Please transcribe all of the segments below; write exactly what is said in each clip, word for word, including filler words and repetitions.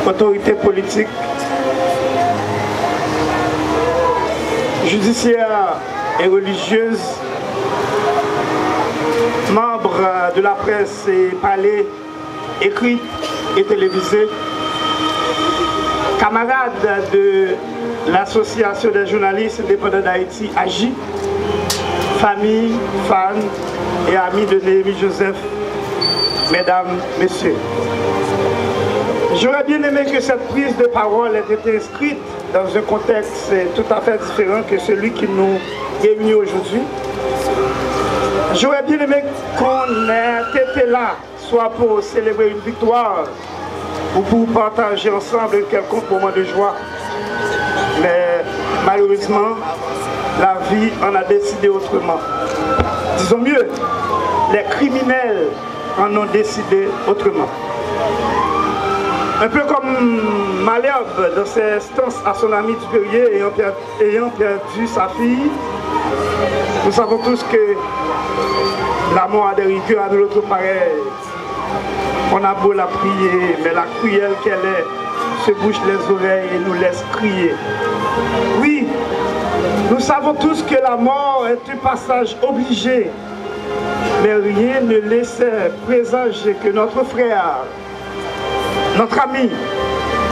Autorités politiques, judiciaires et religieuses, membres de la presse parlée, écrite et télévisée, camarades de l'Association des journalistes indépendants d'Haïti, AJI, famille, fans et amis de Néhémy Joseph, mesdames, messieurs. J'aurais bien aimé que cette prise de parole ait été inscrite dans un contexte tout à fait différent que celui qui nous réunit aujourd'hui. J'aurais bien aimé qu'on ait été là, soit pour célébrer une victoire ou pour partager ensemble un quelconque moment de joie. Mais malheureusement, la vie en a décidé autrement. Disons mieux, les criminels en ont décidé autrement. Un peu comme Malherbe dans ses stances à son ami Dupérier ayant per- ayant perdu sa fille, nous savons tous que la mort a des rigueurs à nul autre pareil. On a beau la prier, mais la cruelle qu'elle est se bouche les oreilles et nous laisse crier. Oui, nous savons tous que la mort est un passage obligé, mais rien ne laissait présager que notre frère, notre ami,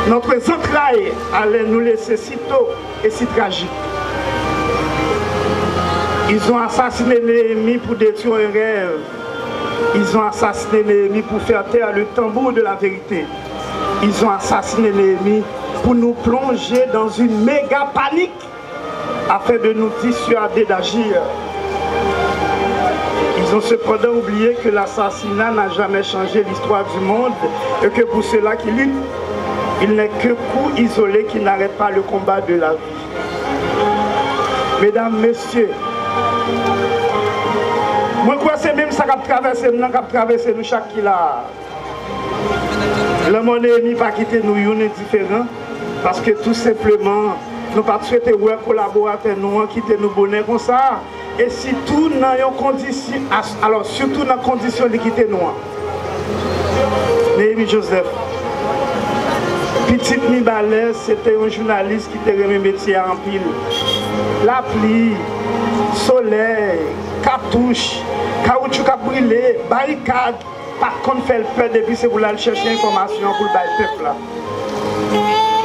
notre entraille allait nous laisser si tôt et si tragique. Ils ont assassiné Néhémy pour détruire un rêve. Ils ont assassiné Néhémy pour faire taire le tambour de la vérité. Ils ont assassiné Néhémy pour nous plonger dans une méga panique afin de nous dissuader d'agir. Ils ont cependant oublié que l'assassinat n'a jamais changé l'histoire du monde et que pour ceux-là qui luttent, il n'est qu'un coup isolé qui n'arrête pas le combat de la vie. Medam, mesye, mwen kwè se menm sa k ap travèse m nan k ap travèse nou chak ki la a. Lanmò Neyemi pa kite nou youn endiferan, paske tou senpleman, nou pa t swete wè kolaboratè nou an kite nou bonè konsa, e sitou nan yon kondisyon, as- alò, sitou nan kondisyon li kite nou an. Neyemi Joseph, pitit Mibalè, se te yon jounalis ki te renmen metye a anpil. Lapli, solèy, katouch, kawoutchou k ap brile, barikad, pa t konn fè l pè depi se pou l al chèche enfòmasyon pou l bay pèp la.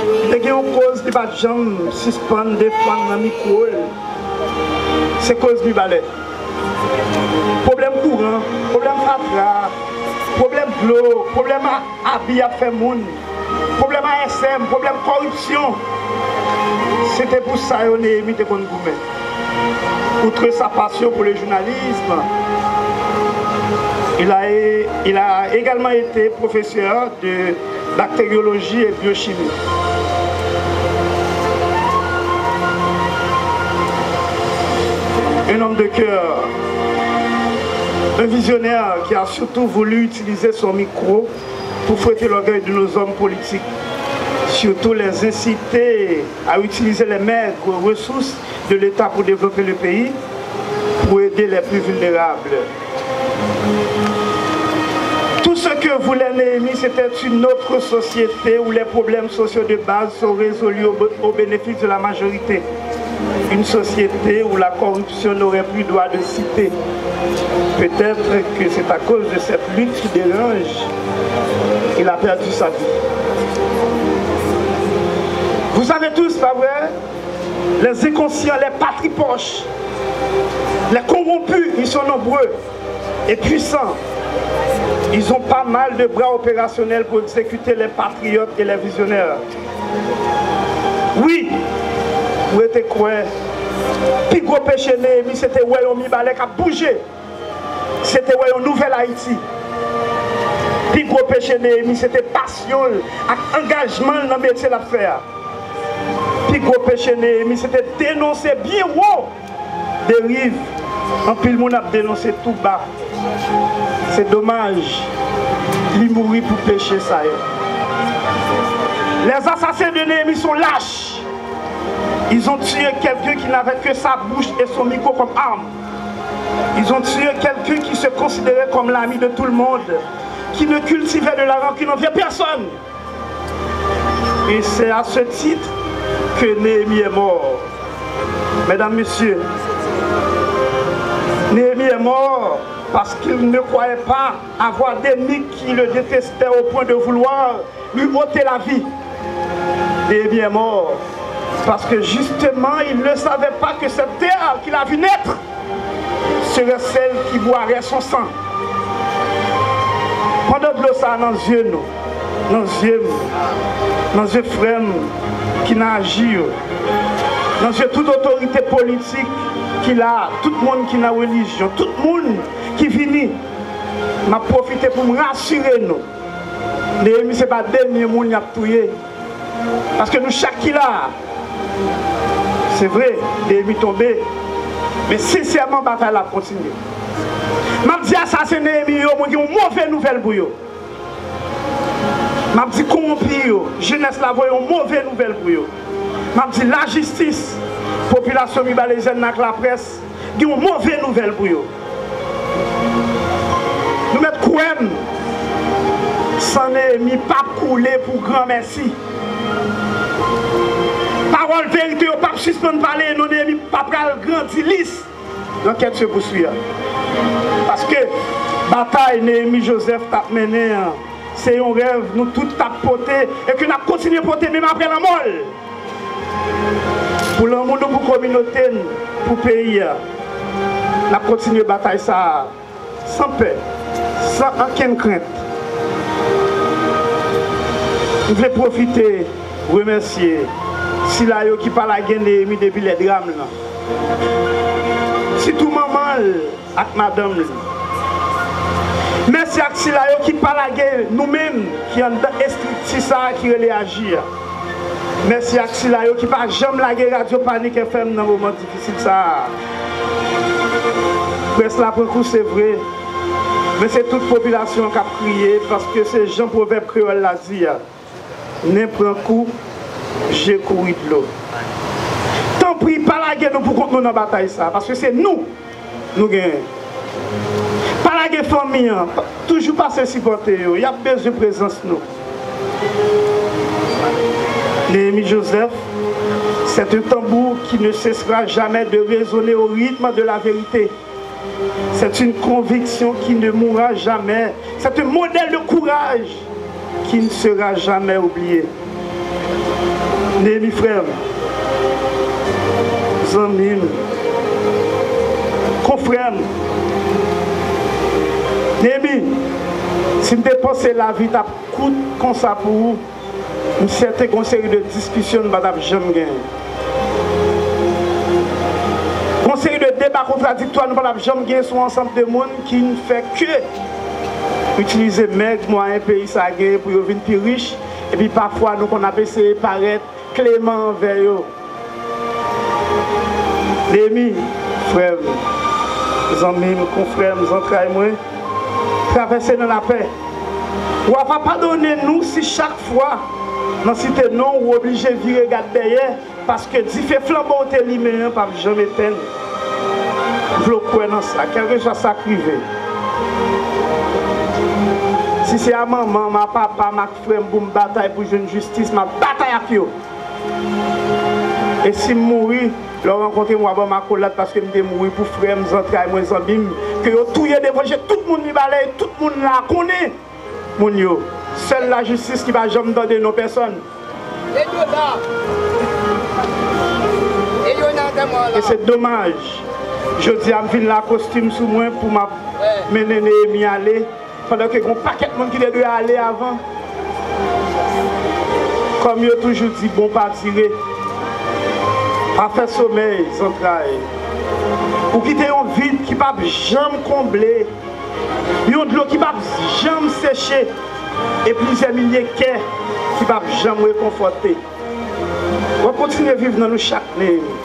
Li te gen yon koz li pa t janm sispann defann nan mikwo l. Se koz Mibalè. Pwoblèm kouran, pwoblèm fatra, pwoblèm dlo, pwoblèm a- abi y ap fè moun, pwoblèm A S M, pwoblèm kòripsyon. Se te pou sa yo Neyemi te konn goumen. Outre sa passion pour le journalisme, il a, il a également été professeur de bactériologie et biochimie. Un homme de cœur, un visionnaire qui a surtout voulu utiliser son micro pour fouetter l'orgueil de nos hommes politiques, surtout les inciter à utiliser les maigres ressources de l'État pour développer le pays, pour aider les plus vulnérables. Tout ce que voulait Néhémie, c'était une autre société où les problèmes sociaux de base sont résolus au, au bénéfice de la majorité. Une société où la corruption n'aurait plus droit de cité. Peut-être que c'est à cause de cette lutte qui dérange qu'il a perdu sa vie. Vous savez tous, pas vrai? Les inconscients, les patripoches, les corrompus, ils sont nombreux et puissants. Ils ont pas mal de bras opérationnels pour exécuter les patriotes et les visionnaires. Wi, mwen te kwè pi gwo peche Neyemi se te wè yon Mibalè k ap bouje. Se te wè yon nouvèl Ayiti. Pi gwo peche Neyemi se te pasyon l ak angajman l nan metye l ap fè a. Pi gwo peche Neyemi se te denonse byen wo deriv anpil moun ap denonse tou ba. Se domaj, li mouri pou peche sa yo. Les assassins de Néhémie sont lâches. Ils ont tué quelqu'un qui n'avait que sa bouche et son micro comme arme. Ils ont tué quelqu'un qui se considérait comme l'ami de tout le monde, qui ne cultivait de la rancune envers personne. Et c'est à ce titre que Néhémie est mort. Mesdames, Messieurs, Néhémie est mort parce qu'il ne croyait pas avoir d'ennemis qui le détestaient au point de vouloir lui ôter la vie. Néhémie est mort parce que justement, il ne savait pas que cette terre qu'il a vu naître serait celle qui boirait son sang. Pandan dlo sa a nan zye nou, nan zye m, nan zye frè m ki nan aji yo, nan zye tout otorite politik ki la, tout moun ki nan relijyon, tout moun ki vini, m ap pwofite pou m rasire nou. Neyemi se pa dènye moun y ap touye. Paske nou chak ki la a, se vre, Neyemi tonbe, men sensèman, batay la ap kontinye. M ap di asasen Neyemi yo, mwen gen yon move nouvèl pou yo. M ap di kowonpi yo, jenès la voye yon move nouvèl pou yo. M ap di lajistis, popilasyon Mibalezyen nan ak laprès, gen yon move nouvèl pou yo. Nou mèt kwè m, san Neyemi p ap koule pou granmèsi. Pawòl verite yo p ap sispann pale, non, Neyemi pa pral grandi lis. L'enquête se poursuit. Paske batay Neyemi Joseph t ap mennen an, se yon rèv nou tout t ap pote e ke n ap kontinye pote menm apre lanmò l. Pou lanmou nou pou kominote n, pou peyi a, n ap kontinye batay sa a san pè, san ankenn krent. M vle pwofite remèsye sila yo ki pa lage Neyemi depi lè dram lan. Sitou manman l ak madanm li. Mèsi ak sila yo ki pa lage nou menm ki anndan estrikti sa a ki rele aji a. Mèsi ak sila yo ki pa janm lage Radyo Panik F M nan moman difisil sa a. Près la pran kou, se vre, men se tout popilasyon an k ap kriye, paske se jan pwovèb kreyòl la di a. Nen pran kou, je kouri dlo. Tanpri, pa lage nou pou kont nou nan batay sa a, paske se nou nou genyen. Pa lage fanmi an, pa, toujou pase sipòte yo, y ap bezwen prezans nou. Neyemi Joseph, c'est un tambour qui ne cessera jamais de résonner au rythme de la vérité. C'est une conviction qui ne mourra jamais. C'est un modèle de courage qui ne sera jamais oublié. Neyemi frè m, zanmi m, konfrè m. Neyemi, si m te panse lavi t ap kout konsa pou ou, m sèten gen yon seri de diskisyon nou pa t ap janm genyen. Gen yon seri de deba kontradiktwa nou pa t ap janm genyen sou ansanm de moun ki n fè ke itilize mèg mwayen peyi sa a genyen pou yo vin pi rich, epi pafwa nou konn ap eseye parèt kleman anvè yo. Neyemi, frè m, zanmi m, konfrè m, zantray mwen, travèse nan lapè. Wa va padone nou si chak fwa nan site non w, ou oblije vire gad dèyè, paske dife flanbo w te limen an p ap janm etenn. M vle w kwè nan sa, kèlkeswa sa k rive. Si se a manman m, a papa m ak frè m pou m batay pou jwenn jistis, m ap batay ak yo. E si m mouri, lè w rankontre m, w a ban m akolad paske m te mouri pou frè m, zantray mwen, zanmi m, ke yo touye devan je tout moun Mibalè, e tout moun la konnen moun yo. Sèl lajistis ki pa janm tande non pèsonn. E se domaj, jodi a m vin la kostim sou mwen pou m ap mennen Neyemi ale. Pandan ke gen yon pakèt moun ki te dwe ale avan. Kòm yo toujou di, bon pa dire. Pa fè somèy, zantray. Ou kite yon vid ki p ap janm konble. Yon dlo ki p ap janm seche. E plizyè milye kè ki p ap janm rekonfòte. W ap kontinye viv nan nou chak, Neyemi.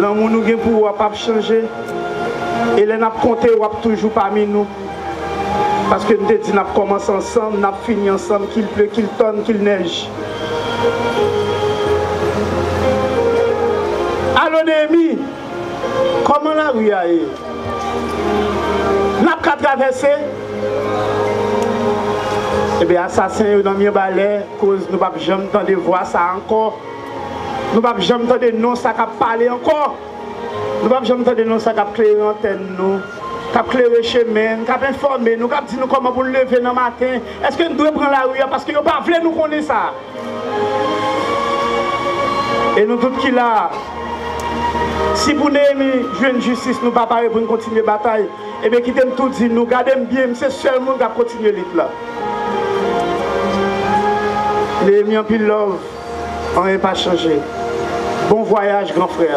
Lanmou nou gen pou ou a p ap chanje. E lè n ap konte, w ap toujou pami nou. Paske n te di n ap kòmanse ansanm, n ap fini ansanm, kil ple, kil tòn, kil nèj. Alo, Neyemi, kòman lari a ye? N ap ka travèse? Ebyen, asasen yo nan Mibalè, koz nou p ap janm tande vwa sa ankò. Nou p ap janm tande non sa k ap pale ankò. Nou p ap janm tande non sa k ap klere antèn nou, k ap klere chemen n, k ap enfòme nou, k ap di nou kòman pou n leve nan maten. Èske n dwe pran lari a paske yo pa vle nou konnen sa? E nou tout ki la a, si pou Neyemi jwenn jistis, nou pa pare pou n kontinye batay, ebyen, kite m tou di nou, gade m byen, m se sèl moun k ap kontinye lit la. Neyemi, anpil love, anyen pa chanje. Bon vwayaj, gran frè.